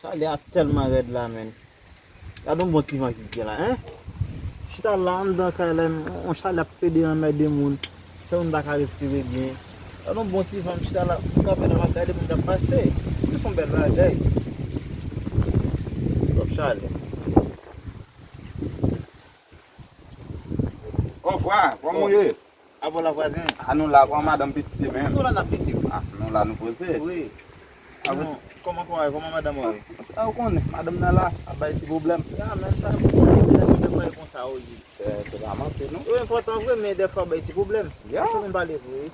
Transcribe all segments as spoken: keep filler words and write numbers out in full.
Chalè a tèlman rèd la, menn. Gade yon bon ti van ki gen la, en. Chita la anndan kay la, yon chalè ap pede anmède moun. Fè moun pa ka respire byen. Gade yon bon ti van, m chita la, m kanpe nan m ap gade moun k ap pase. Wi, se yon bèl bagay. Twòp chalè. Ovwa, kòman w ye? Avè w la vwazen. A nou la, kòman madanm pitit se menm? Nou la n ap piti wi. A nou la nou poze. Wi. Kòman, kòman kò a ye? Kòman madanm ou ye? A ou konnen, madanm nan la, ap bay ti pwoblèm. Ya, men sa, madanm ou ye konsa, wi. Se, se pa manti, non. Yo enpòtan vre, men dèfwa bay ti pwoblèm. Ya. Fò nou pale vre.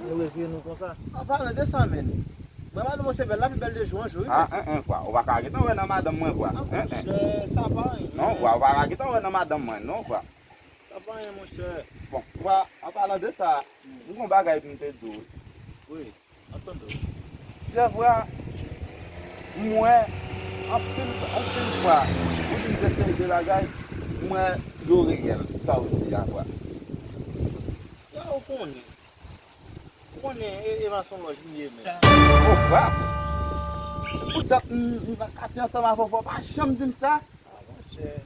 Nou rezire nou konsa. An palan de sa, menn. Mwen, madanm ou se bèl, la pi bèl de jou an jou, wi. A, en, en, kwa. Ou pa ka gentan wè nan madanm mwen, kwa. An, monchè, sa pa anyen. Non, kwa, ou pa ka gentan wè nan madanm mwen, non, kwa. Sa pa anyen, monchè. Bon, vwa, an palan de sa, m gon bagay pou m te di w. Wi, m ap tande w. Pyè, vwa, m wè anpil, anpil fwa, ou di m te fè de bagay, m wè yo reyèl, sa w di a, vwa. Ya, ou konnen. Ou konnen, e, e masonlòj m ye, men. O, vwa. Poutan m, m nan katye ansanm avè w, vwa, w pa janm di m sa. A, monchè.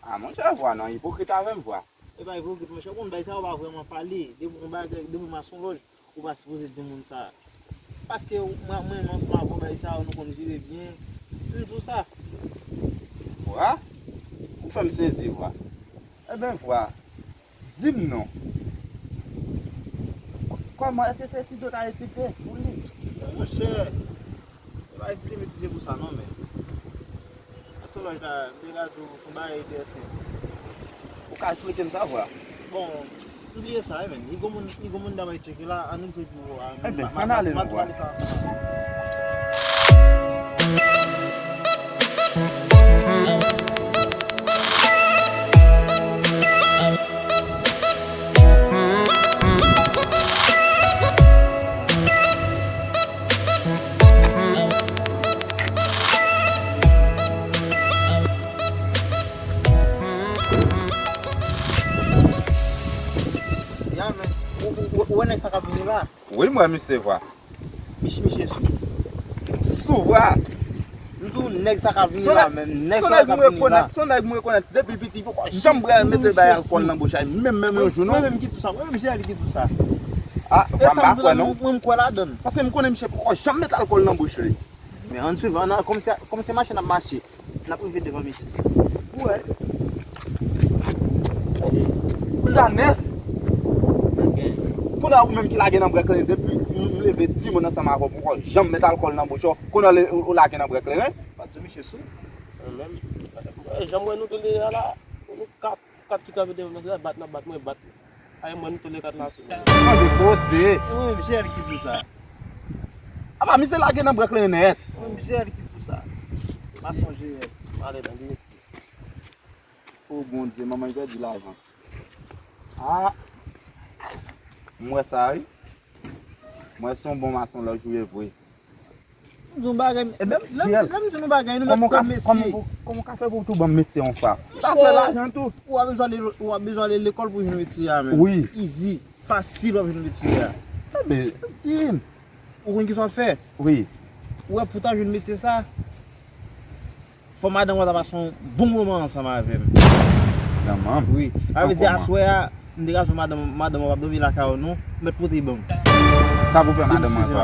A, monchè, vwa, non, ipokrit avè m, vwa. E pa ipokrit, monchè. Ou konn bagay sa yo pa vrèman pale. Depi yon bagay, depi masonlòj, ou pa sipoze di moun sa. Paske mwen, mwen menm ansanm avè w, bagay sa yo, nou konn viv byen. M di w sa. Vwa? Ou fè m sezi, vwa. Enben, vwa. Di m non. Kò-, kòman, èske se ti dot Ayiti te pou li? Monchè, e pa Ayiti se metize pou sa non, men. Masonlòj la, m te ka di w, se yon bagay enteresan. Ou ka esplike m sa, vwa? Bon, m bliye sa, wi, men. Li gon moun, li gon moun dam ap tcheke la, ann ouvri pou ou a. Enben, ann ale non, vwa. Ya, men, ou, ou, ou, ou wè nèg sa k ap vini la? Wi, m wè misye, vwa. Mich-, misye sou. Sou, vwa. M di w, nèg sa k ap vini la, men nèg sa k ap vini la. Se yon nèg m rekonèt, se yon nèg m rekonèt depi piti, poko janm bwè mete bay alkòl nan bouch a, menm, menm yon jou, non. Mwen menm ki di w sa, mwen menm Jerry ki di w sa. A, e sa m di w la, mwen, mwen m kwè ladan l. Paske m konnen misye poko janm mete alkòl nan bouch li. Men ann swiv, ann, kòm se, kòm se mache n ap mache. N ap rive devan misye. Ou wè. Ou la nèf. Kounye a ou menm ki lage nan bwè kleren depi m leve di moun ansanm avè w poko janm met alkòl nan bouch ou. Kounye a ou, ou lage nan bwè kleren. Pa di misye sou. Mwen menm. Jan m wè nou tande a la. Nou kat, kat ki kanpe devan mèt la, bat n ap bat mwen, bat. Ay, mwen, nou tou le kat la sou mwen. Tande koze. Wi, Michel ki di w sa. Apa, misye lage nan bwè kleren nèt. Wi, Michel ki di w sa. Pa sonje. Ale, tande. O Bondye, manman, li pèdi lajan. A. M wè sa, wi. M wè se yon bon masonlòj ou ye vre. M di w bagay, lè m, lè m di nou bagay, nou mèt kwè mesye. Kòman w ka fè pou w tou ban m metye yon fwa? Ou ta fè lajan tou. Ou pa bezwen ale, ou pa bezwen ale lekòl pou w jwenn metye a menm. Wi. Easy, fasil w ap jwenn metye a. Enben, di m. Ou konn kisa w ap fè? Wi. Ou wè pou w ta jwenn metye sa, fò madanm ou ta pase yon bon moman ansanm avè m. Madanm? Wi. Sa vle di aswè a, m te ka di w madanm, madanm ou p ap dòmi lakay ou non, ou mèt pote ban m. Sa pou fè madanm mwen fè?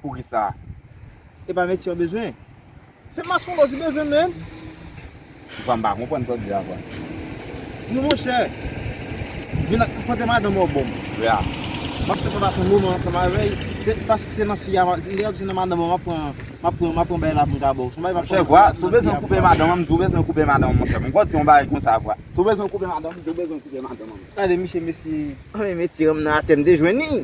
Poukisa? E pa metye w bezwen. Se masonlòj ou bezwen, menn. Vwa, m pa konprann sa w di a, vwa. Wi, monchè. Vin ak pote madanm ou ban m. Ya. M ap senpman pase yon moman ansanm avè l. Se, se pa si se nan fi a, m ap, se nan madanm ou m ap pran, m ap pran, m ap pran bagay la pou m ka ba w. Se yon bagay m ap pran. Monchè, vwa, si w bezwen koupe madanm an, m di w bezwen koupe madanm an, monchè. M konn di yon bagay konsa, vwa. Si w bezwen koupe madanm, m di w bezwen koupe madanm an. Gade, misye, mesye, anben, metye m nan atè, m te jwenn li.